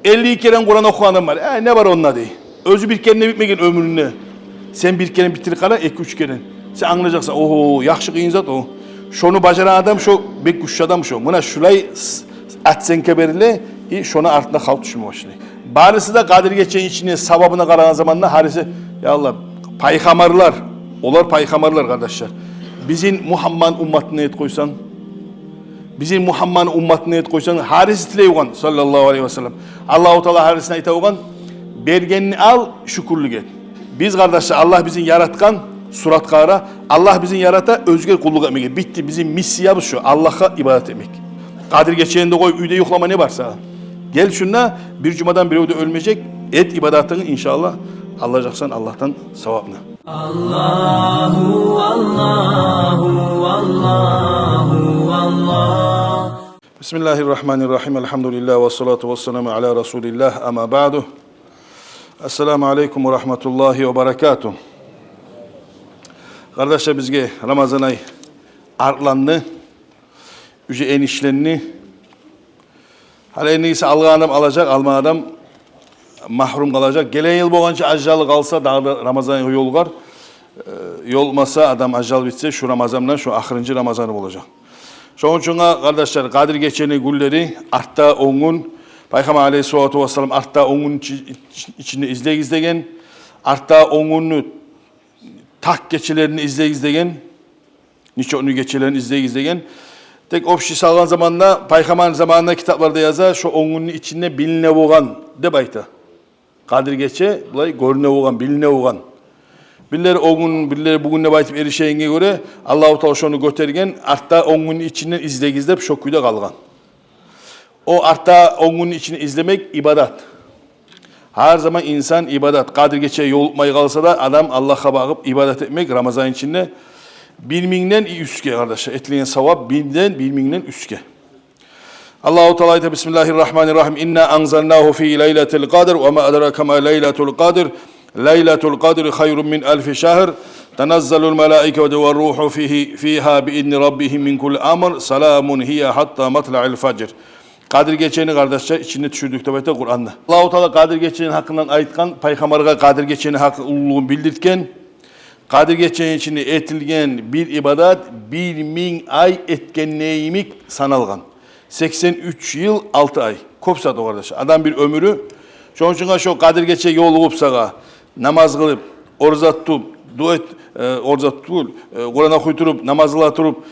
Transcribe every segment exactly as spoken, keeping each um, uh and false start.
Элли керен Къуран охугъан адам бар. Э, не бар онда дей. Оьзю бир керен де битмеген оьмюрюнде. Сен бир керен битирип къара, эки-уьч керен. Сен англажакъсан, огьо, яхшы къыйын зат о. Шону бажарагъан адам шо, бек гючлю адам шо. Муна шулай с-, оценка бериле, и шону артына халкъ тюшме башлай. Барысы да Къадир гечени ичинде савабына къарагъан заманда гьариси, я Аллагь, пайхаммарлар, олар пайхаммарлар, къардашлар. Бизин Мугьамматны умматындан этип къойсанг, бизин Мугьамматны умматындан этип къойсанг, гьариси тилей болгъан, саллаллагьу алайгьи ва саллам. Аллагьу Таала гьарисине айта болгъан: «Бергенни ал, шюкюрлюк эт». Биз, къардашлар, Аллагь бизин яратгъан, суратгъа къара, Аллагь бизин ярата, оьзюне къуллукъ этмеге. Битди, бизин миссиябыз шо, Аллагьгъа ибадат этмек. Къадир гечени де къой, уьйде юхлама не бар сагъа? Гел шунда, бир жумадан бирев де оьлмежек, эт ибадатынгны, иншааллагь, алажакъсан Аллагьдан савапны. Аллагьу, Аллагьу, Аллагьу, Аллагь. Бисмиллагьир рагьманир рагьим. Альгьамдулиллагь, вассалату вассаламу аля расулиллагь, амма баъду. Ассаламу алейкум ва рагьматуллагьи ва баракатугь. Къардашлар, бизге Рамазан ай артланды. Уже энишленди. Гьали энни эсе алгъан адам алажакъ, алмагъан адам магьрюм къалажакъ. Гелеген йыл болгъанча ажалы къалса, дагъы да Рамазан айгъа ёлугъар. Э, ёлукъмаса, адам ажал битсе, шу Рамазан булан шу ахырынчы Рамазаны болажакъ. Шону учун, къардашлар, Къадир гечени гюнлери, артда он гюн, Пайхаммар алейгьиссалату вассалам артда он гюн ичи-, ич-, ичинде излегиз деген, артда он гюнню так гечелерин излегиз деген, нечокъну гечелерин излегиз деген. Тек общий салгъан заманда, Пайхаммарны заманында китапларда яза, шо он гюнню ичинде билине болгъан деп айта. Къадир гече булай гёрюне болгъан, билине болгъан. Бирлери о гюн, бирлери бугюн деп айтып эришегенге гёре, Аллагьу Таала шону гётерген, артда он гюнню ичинде излегиз деп шо кюйде къалгъан. О артда он гюнню ичинде излемек ибадат. Гьар заман инсан ибадат. Къадир гече ёлукъмай къалса да, адам Аллагьгъа багъып ибадат этмек Рамазан ичинде бир мингден уьстге, къардашлар, этилген савап бирден, бир мингден уьстге. Аллагьу Таала айта: «Бисмиллагьир рагьманир рагьим. Инна анзалнагьу фи лайлатил къадр, ва ма адрака ма лайлатул къадр. Лайлатул къадри хайрун мин алфи шагьр. Таназзалул малаикату ва руху фигьи, фигьа би изни раббигьим мин кулли амр. Саламун гьия гьатта матлагьил фажр». Къадир гечени, къардашлар, ичинде тюшюрдюк деп айта Къуранда. Аллагьу Таала Къадир гечени гьакъындан айтгъан, Пайхаммаргъа Къадир гечени гьакъы, уллулугъун билдиртген. Къадир гечени ичинде этилген бир ибадат бир минг ай этгенде йимик саналгъан. Сексен уьч йыл алты ай. Кёп зат о, къардаш. Адам бир оьмюрю. Шону учун шо Къадир гече ёлугъуп сагъа, намаз къылып, ораза тутуп, дуа эт, э, ораза тутуп, э, Къуран охуй туруп, намаз къыла туруп,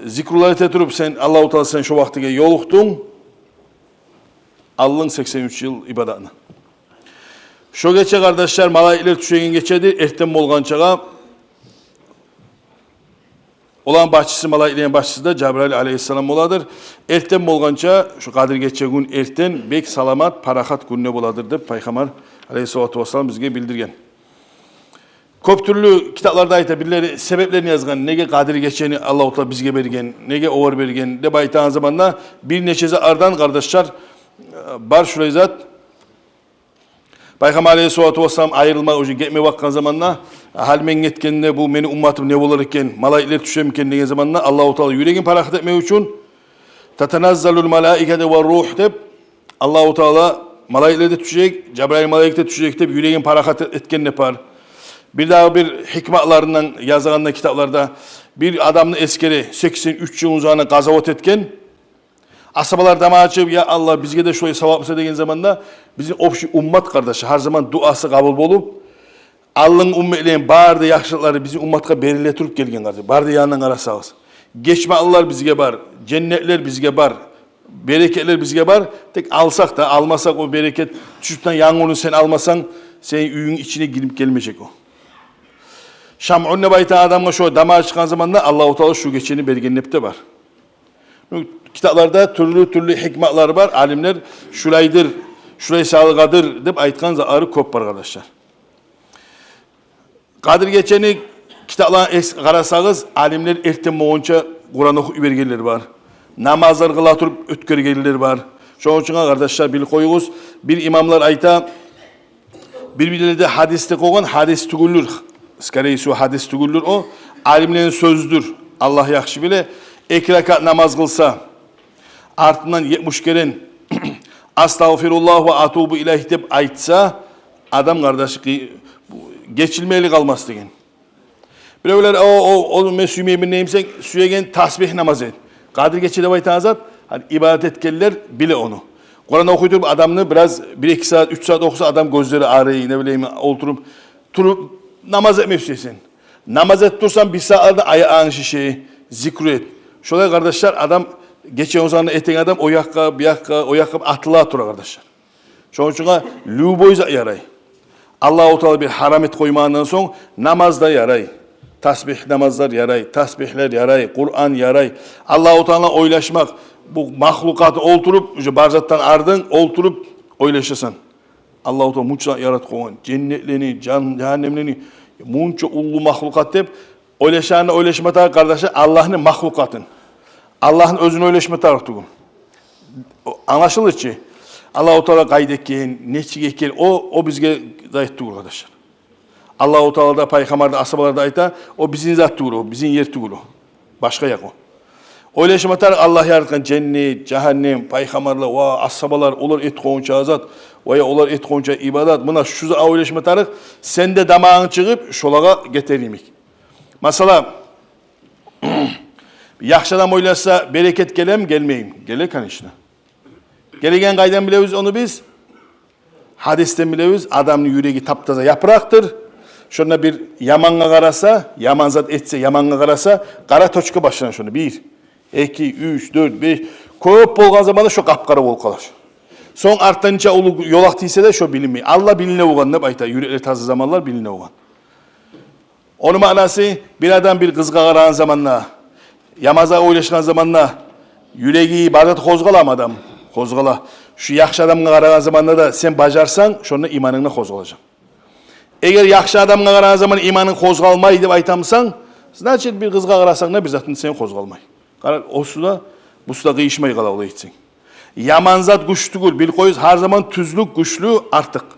зикрулар эте туруп, сен, Аллагьу Таала сен шо вакътиге ёлукъдунг, алдынг сексен уьч йыл ибадатны. Шо гече, къардашлар, малайиклер тюшеген гечедир, эртен болгъанчагъа. Оланы башчысы, малайиклени башчысы да Жабраил алейгьиссалам боладыр. Эртен болгъанча, шо Къадир гече гюн эртен бек саламат, парахат гюнде боладыр деп Пайхаммар алейгьиссалату вассалам бизге билдирген. Кёп тюрлю китапларда айта, бирлери себеплерин язгъан, неге Къадир гечени Аллагьу Таала бизге берген, неге огъар берген деп айтагъан заманда, бир нече затлардан, къардашлар, э, бар шулай зат. Пайхаммар алейгьиссалату вассалам айрылма, уже гетме бакъгъан заманда, гьали мен гетгенде бу мени умматым не болар экен, малайиклер тюшермикен деген заманда, Аллагьу Таала юрегин парахат этмек учун, «Татаназзалул малаикату ва рух» деп, Аллагьу Таала малайиклер де тюшежек, Жабраил малайик де тюшежек деп юрегин парахат этген де бар. Бир дагъы бир гьикматларындан язгъанда китапларда, бир адамны эсгере, сексен уьч йыл узагъына къазават этген, асгьабалар дам ачып: «Я Аллагь, бизге де шулай савап буса», — деген заманда, бизин общий уммат, къардаш, гьар заман дуасы къабул болуп, алдынгъы умматланы бары да яхшылыкълары бизин умматгъа бериле туруп гелген, къардаш. Бары да янындан къарасагъыз. Гечмеклер бизге бар, женнетлер бизге бар, берекетлер бизге бар. Тек алсакъ да, алмасакъ, о берекет тюшюп турагъан янгурну сен алмасанг, сени уьюнгню ичине гирип гелмежек о. Шамъун деп айтагъан адамгъа шо дам ачгъан заманда Аллагьу Таала шу гечени берген деп де бар. Бу китапларда тюрлю-тюрлю гьикматлар бар. Алимлер шулайдыр, шулай салыгъадыр деп айтгъан затлары кёп бар, къардашлар. Къадир гечени китапларына эс-, къарасагъыз, алимлер эртен болгъанча Къуран охуп йибергенлер бар. Намазлар къыла туруп оьтгергенлер бар. Шону учун, къардашлар, билип къоюгъуз. Бир имамлар айта, бир-бирлери де гьадисде къойгъан, гьадис тюгюлдюр. Скорее всего, гьадис тюгюлдюр о. Алимлени сёзюдюр. Аллагь яхшы биле. Эки ракаат намаз къылса, артындан етмиш керен «Астагъфируллагь ва атубу илайгь» деп айтса, адам, къардаш, къы-, гечилмейли къалмас деген. Биревлер: «О, о, о, мен сюймеймен», — деймисен, сюеген тасбигь намаз эт. Къадир гече деп айтагъан зат, гьали ибадат этгенлер биле ону. Къуран охуй туруп адамны бираз, бир-эки сагьат, уьч сагьат охуса, адам гёзлери арый, не билейим, олтуруп, туруп намаз этме сюесен. Намаз этип турсанг, бир сагьатларда аякъларынг шише, зикру эт. Шолай, къардашлар, адам гече озанны этеген адам о якъгъа, бу якъгъа, о якъгъа атыла тура, къардашлар. Шону учун любой зат ярай. Аллагьу Таала бир гьарам этип къоймагъандан сонг, намаз да ярай. Тасбигь намазлар ярай, тасбигьлер ярай, Къуран ярай. Аллагьу Таала ойлашмакъ, бу махлукъатны олтуруп, уже бар затдан ардынг, олтуруп ойлашасан. Аллагьу Таала мунча яратып къойгъан, женнетлени, жан-, жагьаннемлени, мунча уллу махлукъат деп, ойлашагъанда ойлашма тарыкъ, къардашлар, Аллагьны махлукъатын. Аллагьны оьзюн ойлашма тарыкъ тюгюл. О, англашылды чы? Аллагьу Таала къайда экен, нечик экен, о, о бизге зат тюгюл, къардашлар. Аллагьу Таала да, пайхаммар да, асгьабалар да айта: «О бизин зат тюгюл, о бизин ер тюгюл, о башгъа якъ о». Ойлашма тарыкъ Аллагь яратгъан женнет, жагьаннем, пайхаммарлар ва асгьабалар, олар этип къойгъанча зат, ва я олар этип къойгъанча ибадат. Муна шу затгъа ойлашма тарыкъ, сен де дамагъынг чыгъып шолагъа гетер йимик. Масала, яхшы адам ойлашса, берекет гелеми, гелмейми? Геле, конечно. Гелегенин къайдан билебиз ону биз? Гьадисден билебиз: адамны юреги таптаза япыракъдыр. Шонда бир ямангъа къараса, яман зат этсе, ямангъа къараса, къара точка башлана шонда. Бир, эки, уьч, дёрт, беш. Кёп болгъан заманда шо къап-къара болуп къала шо. Сонг артдан нече уллу ёлакъ тийсе де, шо билинмей. Алда билине болгъан деп айта, юреклер таза заманлар билине болгъан. Ону маънасы: бир адам бир къызгъа къарагъан заманда, яман затгъа ойлашгъан заманда, юреги, бар зат къозгъаламы адам? Къозгъала. Шу яхшы адамгъа къарагъан заманда да сен бажарсанг, шонда иманынг да къозгъалажакъ. Эгер яхшы адамгъа къарагъан заман иманынг къозгъалмай деп айтамысан, значит, бир къызгъа къарасанг да, бир затынг сени къозгъалмай. Къара, осу да, бусу да къыйышмай къала, олай этсенг. Яман зат гюч тюгюл, билип къоюгъуз, гьар заман тюзлюк гючлю, артыкъ.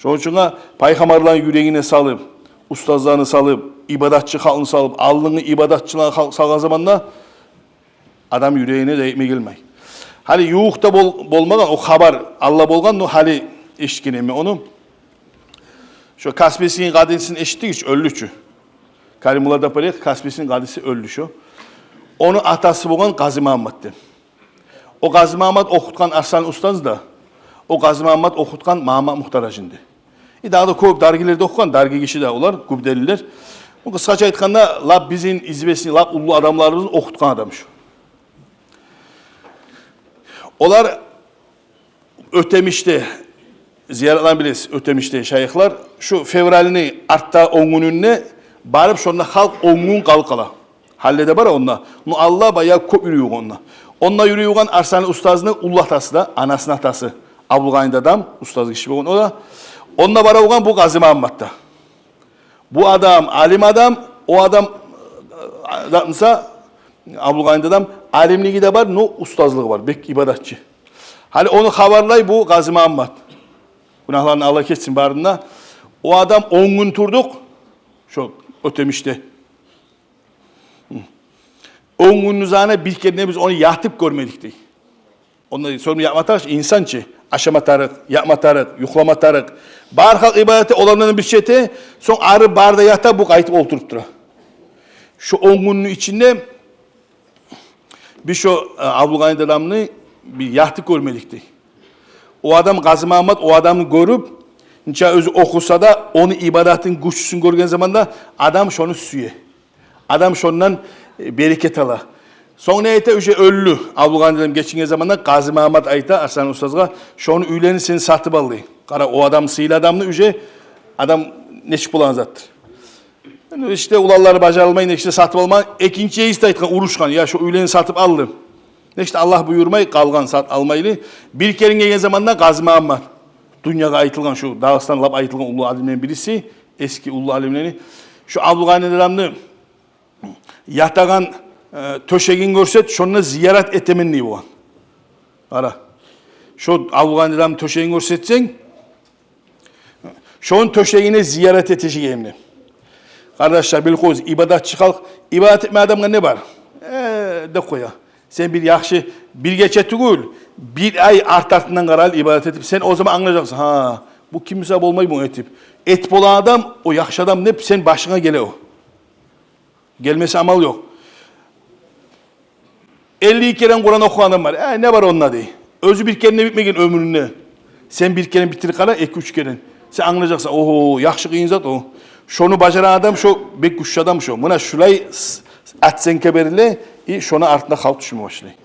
Шону учун пайхаммарланы юрегине салып, устазланы салып, ибадатчы халкъны салып, алдынгъы ибадатчыланы халкъ салгъан заманда адам юрегине де этме гелмей. Гьали ювукъда бол-, болмагъан, о хабар алда болгъан, но гьали эшитгенмен ону. Шо Каспийскийни къадисин эшитдигиз чи, оьлдю чю. Каримулла Дапарих, Каспийскийни къадиси, оьлдю шо. Ону атасы болгъан Къазимагьаммат деп. О Къазимагьаммат охутгъан Арслан устаз да, о Къазимагьаммат охутгъан Магьаммат Мухтар-гьажини де. И дагъы да кёп даргилер де охугъан, дарги гиши де олар, гюбделилер. Бу, къысгъача айтгъанда, лап бизин известный, лап уллу адамларыбызны охутгъан адам шу. Олар Оьтемишде, зияратланы билесиз, Оьтемишде шайыхлар, шу февральны артда он гюнюнде барып, шонда халкъ он гюн къалып къала. Гьали де бар онда. Ну, алда баягъы кёп юрюй болгъан онда. Онда юрюй болгъан Арслан устазны уллу атасы да, анасыны атасы, Абдулгъани дадам, устаз гиши болгъан о да. Онда бара болгъан бу Къазимагьаммат да. Бу адам алим адам, о адам, э, затмыса, Абдулгъани дадам, алимлиги де бар, ну, устазлыгъы бар, бек ибадатчы. Гьали ону хабарлай бу Къазимагьаммат. Гюнагьларын Аллагь гечсин барын да. О адам он гюн турдукъ шо Оьтемишде. Он гюнню узагъына бир керен де биз ону ятып гёрмедик, дей. Онда сорма, ятма тарыкъ, инсан чы, ашама тарыкъ, ятма тарыкъ, юхлама тарыкъ. Бар халкъ ибадат эте, олардан бир чете, сонг ары бары да ята, бу къайтып олтуруп тура. Шо он гюнню ичинде биз шо, э, Абдулгъани дадамны бир ятып гёрмедик, дей. О адам, Къазимагьаммат, о адамны гёрюп, нече оьзю охуса да, ону ибадатын гючюсюн гёрген заманда адам шону сюе. Адам шондан, э, берекет ала. Сонг не эте, уже оьлдю. Абдулгъани дадам гечинген заманда Къазимагьаммат айта Арслан устазгъа: «Шону уьйлени сен сатып ал», — дей. Къара, о адам сыйлы адамны, уже адам нечик болагъан затдыр. Энни ишде уланлары бажарылмай, нечик де сатып алма, экинчи эс де айтгъан, урушгъан: «Я, шо уьйлени сатып ал», — деп. Нечик де Аллагь буюрмай къалгъан, сатып алмайлы. Бир керен гелген заманда Къазимагьаммат, дюньягъа айтылгъан, шу Дагъыстанда лап айтылгъан уллу алимлени бириси, эски уллу алимлени, шу Абдулгъани дадамны ятагъан, э, тёшегин гёрсет, шонда зиярат этемен, дей болгъан. Къара, шо Абдулгъани дадамны тёшегин гёрсетсенг, шону тёшегине зиярат этежек эдим, деп. Къардашлар, билип къоюгъуз, ибадатчы халкъ, ибадат этме адамгъа не бар? Э, деп къоя. Сен бир яхшы, бир гече тюгюл, бир ай арт-артындан къарай ибадат этип, сен о заман англажакъсан: «Гьа, бу ким буса болмай муну этип. Этип болагъан адам, о яхшы адам», — деп сен башынга геле о. Гелмесе амал ёкъ. Элли керен Къуран охугъан адам бар. «Э, не бар онда?» — дей. Оьзю бир керен де битмеген оьмюрюнде. Сен бир керен битирип къара, эки-уьч керен. Сен англажакъсан: «Огьо, яхшы къыйын зат о. Шону бажарагъан адам шо, бек гючлю адам шо». Муна шулай с-, оценка бериле, и шону артында халкъ тюшме башлай.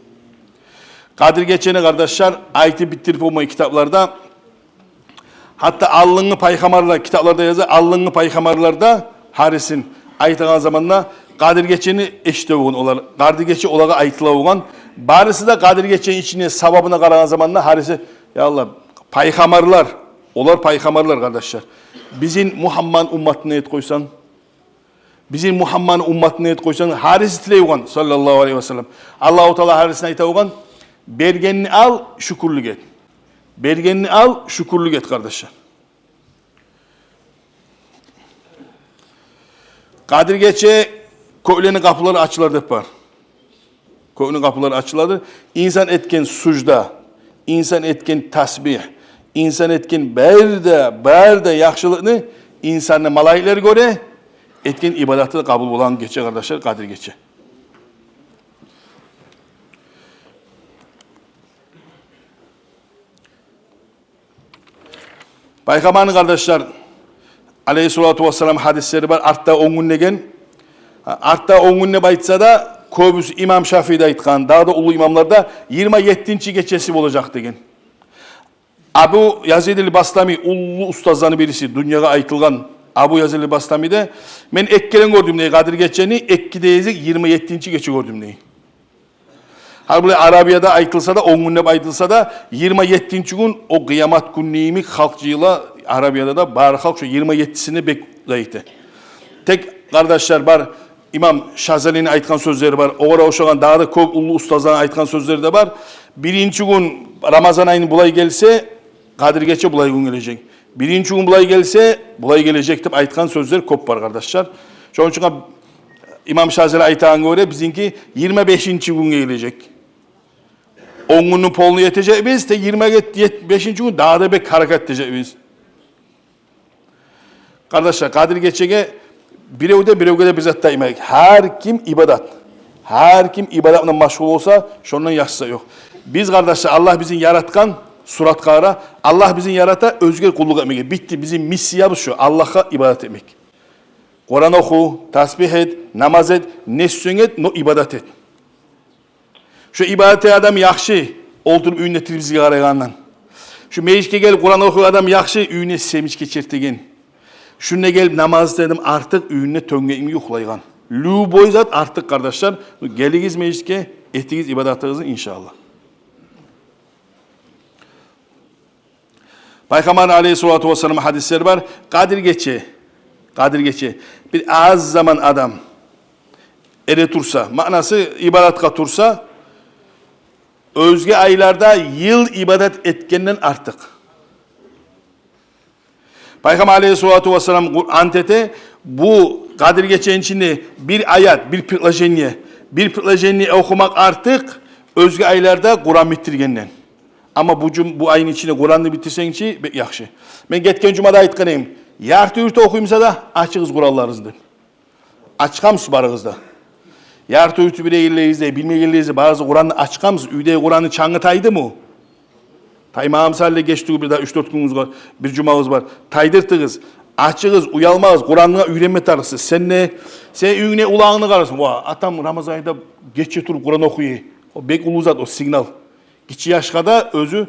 Къадир гечени, къардашлар, айтып битдирип болмай китапларда. Гьатта алдынгъы пайхаммарлар, китапларда яза, алдынгъы пайхаммарлар да гьарисин айтагъан заманда Къадир гечени эшите болгъан олар. Къадир гече олагъа айтыла болгъан. Барысы да Къадир гечени ичине, савабына къарагъан заманда гьариси: «Я Аллагь, пайхаммарлар, олар пайхаммарлар, къардашлар. Бизин Мугьаммад умматына этип къойсанг, бизин Мугьаммад умматына этип къойсанг», — гьариси тилей болгъан, саллаллагьу алайгьи ва саллам. Аллагьу Таала гьарисине айта болгъан: «Бергенни ал, шюкюрлюк эт. Бергенни ал, шюкюрлюк эт, къардашлар». Къадир гече кёклени къапулары ачылар деп бар. Кёкню къапулары ачыладыр. Инсан этген сужда, инсан этген тасбигь, инсан этген бары да, бары да яхшылыкъны инсанны малайиклер гёре, этген ибадаты да къабул болагъан гече, къардашлар, Къадир гече. Пайхаммарны, къардашлар, алейгьиссалату вассалам, гьадислери бар, артда он гюн деген. Артда он гюн деп айтса да, кёбюсю, имам Шафии де айтгъан, дагъы да уллу имамлар да, йигирма еттинчи гечеси болажакъ деген. Абу Язид аль-Бастами, уллу устазланы бириси, дюньягъа айтылгъан Абу Язид аль-Бастами де: «Мен эки керен гёрдюм, — дей, — Къадир гечени, эки де гезик йигирма еттинчи гече гёрдюм», — дей. Гьали булай Арабияда айтылса да, он гюн деп айтылса да, йигирма еттинчи гюн о къыямат гюнню йимик халкъ жыйыла Арабияда да, бары халкъ шо йигирма еттисине бек зайыты. Тек, къардашлар, бар, имам Шазалини айтгъан сёзлери бар, огъар ошагъан дагъы да кёп уллу устазланы айтгъан сёзлери де бар. Биринчи гюн Рамазан айны булай гелсе, Къадир гече булай гюн гележек. Биринчи гюн булай гелсе, булай гележек деп айтгъан сёзлер кёп бар, къардашлар. Шону учун имам Шазали айтагъангъа гёре, бизинки йигирма бешинчи гюнге гележек. Он гюнню полну этежекбиз, тек йигирма бешинчи гюн дагъы да бек гьаракат этежекбиз. Къардашлар, Къадир гечеге бирев де биревге де бир зат да айтмайыкъ. Гьар ким ибадат. Гьар ким ибадат булан машгъул болса, шондан яхшысы ёкъ. Биз, къардашлар, Аллагь бизин яратгъан, суратгъа къара, Аллагь бизин ярата оьзюне къуллукъ этмеге. Битди, бизин миссиябыз шо, Аллагьгъа ибадат этмек. Къуран оху, тасбигь эт, намаз эт, не сюйсенг эт, но ибадат эт. Шо ибадат этеген адам яхшы, олтуруп уьюнде телевизоргъа къарайгъандан. Шо межитге гелип Къуран охуйгъан адам яхшы, уьюнде семичке чертеген. Шунда гелип намаз этеген адам артыкъ, уьюнде тёнгек йимик юхлайгъан. Любой зат артыкъ, къардашлар. Гелигиз межитге, этигиз ибадатыгъызны, иншааллагь. Пайхаммарны алейгьиссалату вассалам гьадислери бар. Къадир гече, Къадир гече бир аз заман адам эретурса, маънасы, ибадатгъа турса, оьзге айларда йыл ибадат этгенден артыкъ. Пайхаммар алейгьиссалату вассалам Къуран ант эте, бу Къадир гечени ичинде бир аят, бир предложение, бир предложение охумакъ артыкъ оьзге айларда Къуран битдиргенден. Амма бу жум-, бу айны ичинде Къуранны битдирсенг чи, бек яхшы. Мен гетген жумада айтгъан эдим, ярты юрту охуй буса да, ачыгъыз Къуранларыгъызны деп. Ачгъанмысыз барыгъыз да? Ярты юрту билегенлеригиз де, билмегенлеригиз де, барыгъыз да Къуранны ачгъанмысыз? Уьйде Къуранны чангы тайдымы? Таймагъан буса, гьали геч тюгюл, бир дагъы уьч-дёрт гюнюгюз бар, бир жумагъыз бар. Тайдыртыгъыз, ачыгъыз, уялмагъыз, Къуранны уьйренме тарыкъсыз. Сен де, сен уьюнгде уланынгны къарайсан, ва, атам Рамазан айда гече туруп Къуран охуй. О бек уллу зат, о сигнал. Гиччи яшгъа да, оьзю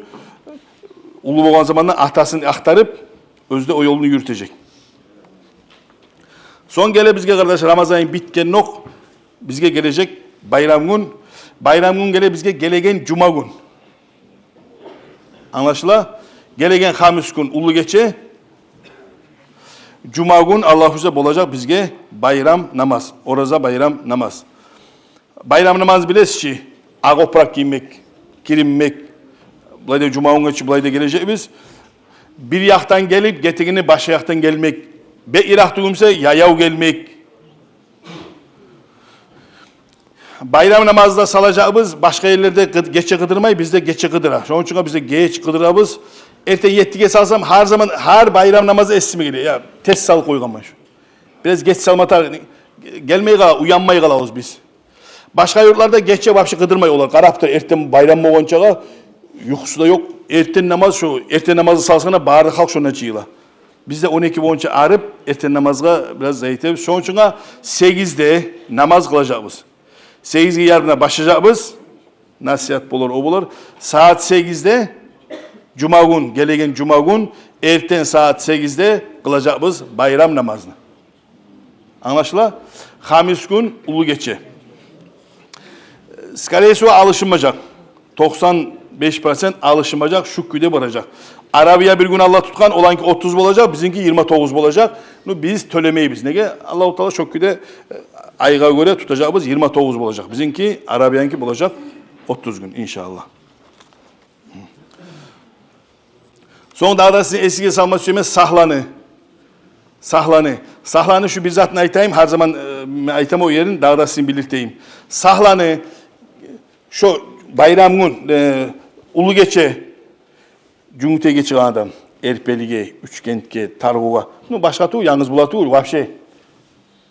уллу болгъан заманда атасын ахтарып, оьзю де о ёлну юрютежек. Сонг геле бизге, къардаш, Рамазан ай битгендокъ, бизге гележек байрам гюн. Байрам гюн геле бизге гелеген жума гюн. Англашыла? Гелеген хамис гюн уллу гече, жума гюн, Аллагь буюрса, болажакъ бизге байрам намаз, ораза байрам намаз. Байрам намаз, билесиз чи, акъ опуракъ гиймек, киринмек. Булай да жума гюнге чи булай да гележекбиз. Бир якъдан гелип, гетегенде башгъа якъдан гелмек. Бек йыракъ тюгюл буса, яяв гелмек. Байрам намазы да салажакъбыз, башгъа ерлерде къы-, гече къыдырмай, бизде гече къыдыра. Шону учун бизде геч къыдырабыз. Эртен еттиге салсам, гьар заман, гьар байрам намазы эсиме геле. Я, тез салып къойгъанман шу. Бираз геч салма тар-, гелмей къала, уянмай къалабыз биз. Башгъа юртларда гече вообще къыдырмай олар. Къарап тур, эртен байрам болгъанчагъа юхусу да ёкъ. Эртен намаз шу, эртен намазны салсана, бары халкъ шонда жыйыла. Бизде он эки болгъанча арып, эртен намазгъа бираз зайып этебиз. Шону учун сегизде намаз къылажакъбыз. Сегизге ярымда башлажакъбыз. Насигьат болар, о болар. Сагьат сегизде, жумагюн, гелеген жумагюн, эртен сагьат сегизде къылажакъбыз байрам намазны. Англашыла? Хамис гюн уллу гече. Скорее всего, алышынмажакъ. Токъсан беш процент алышынмажакъ, шу кюйде баражакъ. Арабия бир гюн Аллагь тутгъан, оланки отуз болажакъ, бизинки йигирма тогъуз болажакъ. Ну, биз тёлемейбиз. Неге? Аллагьу Таала шу кюйде, э, айгъа гёре тутажакъбыз, йигирма тогъуз болажакъ. Бизинки, Арабиянки болажакъ отуз гюн, иншааллагь. Сонг дагъы да сизин эсигизге салма сюемен сагьланы. Сагьланы. Сагьланы шу бир затын айтайым, гьар заман, э, мен айтаман о ерин, дагъы да сизин билдиртейим. Сагьланы, шо байрам гюн, э, уллу гече, Жюнгютейге чыгъагъан адам, Эрпелиге, Учкентге, Таргъугъа. Ну, башгъа тюгюл, янгыз була тюгюл, вообще.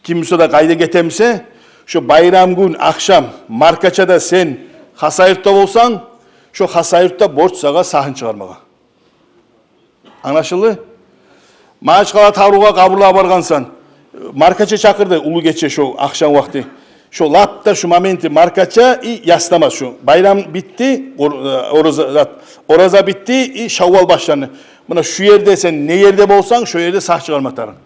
Ким буса да къайда гетемисе, шо байрам гюн ахшам Маркачада сен Хасавюртда болсанг, шо Хасавюртда борч сагъа сагьын чыгъармагъа. Англашылды? Магьачкъала, Таргъугъа, къабурлагъа баргъансан, Маркача чакъырды, уллу гече шо ахшам вакъти. Шо лап да шо моменти Маркача и ясламаз шо. Байрам битди, ор-, э, ораза, зат, ораза битди и Шаввал башланды. Муна шу ерде сен не ерде болсанг, шо ерде сагь чыгъарма тарыкъ.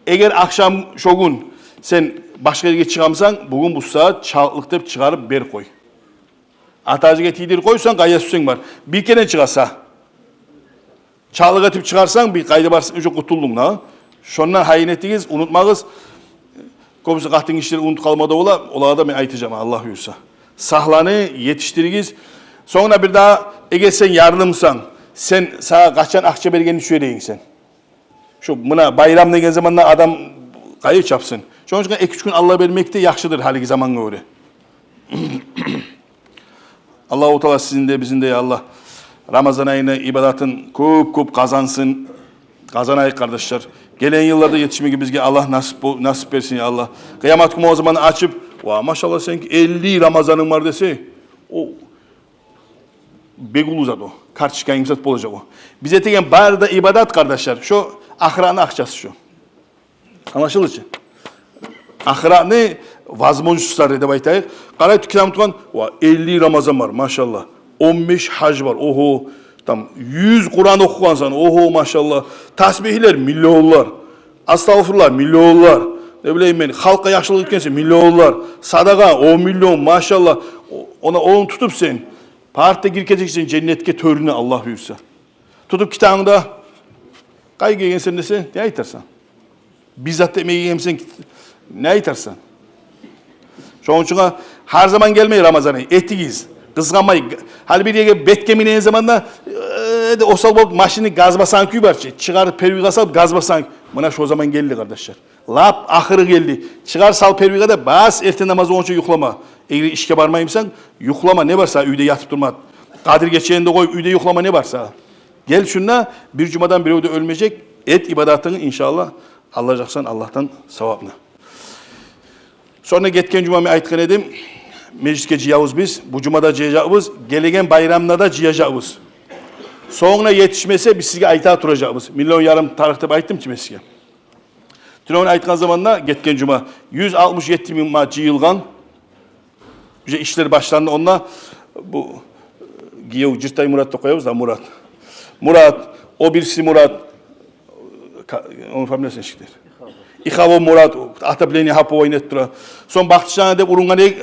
Эгер ахшам шо гюн сен башгъа ерге чыгъамсан, бугюн бу сагьат чалтлыкъ деп чыгъарып бер къой. Атажыгъа тийдирип къойсанг, къайда сюйсенг бар. Бир керен чыгъа сагь. Чалтлыкъ этип чыгъарсанг, бир къайда барсанг, уже къутулдунг да. Шондан гьайын этигиз, унутмагъыз. Кёбюсю къатын гишилер унутуп къалма да бола, олагъа да мен айтажакъман, Аллагь буюрса. Сагьланы етишдиригиз. Сонг да бир дагъы, эгер сен ярлымсан, сен, сагъа къачан акъча бергенни сюе эдинг сен? Шу муна байрам деген заманда адам къайда чапсын? Шону учун эки-уьч гюн алда бермек де яхшыдыр гьалиги замангъа гёре. Аллагьу Таала сизин де, бизин де, я Аллагь, Рамазан айны ибадатын кёп-кёп къазансын. Къазанайыкъ, къардашлар. Гелеген йылларда етишмеге бизге Аллагь насип бол-, насип берсин, я Аллагь. Къыямат гюн о заман ачып, "Ва, машаллагь, сеники элли Рамазанынг бар", - десе, о бек уллу зат о. Карточканг зат болажакъ о. Биз этеген бары да ибадат, къардашлар, шо ахыратны акъчасы шо. Англашылды чы? Ахыратны возможностьлары деп айтайыкъ. Къарай, китабын тутгъан, "Ва, элли Рамазан бар, машаллагь. Он беш гьаж бар, ого. Там юз Къуран охугъансан, ого, машаллагь. Тасбигьлер миллионлар. Астагъфируллагь миллионлар. Не билейим мен, халкъгъа яхшылыкъ этгенсен миллионлар. Садагъа он миллион, машаллагь". О-, она ону тутуп сен, парта гирип гетежексен женнетге тёрюне, Аллагь буюрса. Тутуп китабынгда, "Къайда гелгенсен?" десе, не айтарсан? "Бир зат этмей гелгенмисен?" не айтарсан? Шону учун гьар заман гелмей Рамазан ай, этигиз, къызгъанмай. Гьали бир ерге бетге минеген заманда, э, де осал болуп машинни газ басагъан кюй бар чы, чыгъарып первыйгъа салып газ басагъан. Муна шо заман гелди, къардашлар. Лап ахыры гелди. Чыгъар, сал первыйгъа да бас, эртен намаз болгъунча юхлама. Эгер ишге бармаймысан, юхлама, не бар сагъа уьйде ятып турма. Къадир гечени де къоюп, уьйде юхлама, не бар сагъа? Гел шунда, бир жумадан бирев де оьлмежек, эт ибадатынгны, иншааллагь, алажакъсан Аллагьдан савапны. Сонг гетген жума мен айтгъан эдим, межитге жыябыз биз, бу жумада жыяжакъбыз, гелеген байрамда да жыяжакъбыз. Сонг да етишмесе, биз сизге айта туражакъбыз. Миллион ярым тарыкъ деп айтдым чы мен сизге. Тюнегюн айтгъан заманда, гетген жума, юз алтмыш етти минг манат жыйылгъан. Уже ишлер башланды. Онда бу, э, гиев Жыртай Мурат деп къоябыз да, Мурат. Мурат, о бириси Мурат, э, ка-, ону фамилиясы нечикдир? Ихабов Мурат, отопление гьап-гьавайын этип тура. Сонг Бахтижан деп урунгъан эдик,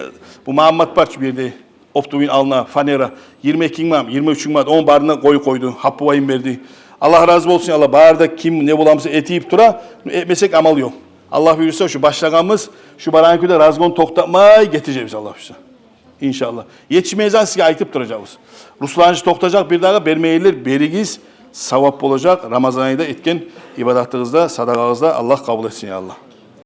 бу Магьаммат бар чы бу ерде. Оптовыйны алдына фанера, йигирма эки минг манат, йигирма уьч минг манат, ону барын да къоюп къойду, гьап-гьавайын берди. Аллагь рази болсун, Аллагь, бары да ким не боламыса этип тура, этмесек амал ёкъ. Аллагь буюрса, шу башлагъаныбыз, шу барагъан кюйде разгон токътатмай гетежекбиз, Аллагь буюрса. Иншааллагь. Етишмейген сизге айтып туражакъбыз. Русланчы токътажакъ бир дагъы, бермегенлер беригиз, савап болажакъ. Рамазан айда этген ибадатыгъызда, садагъагъызда Аллагь къабул этсин, я Аллагь.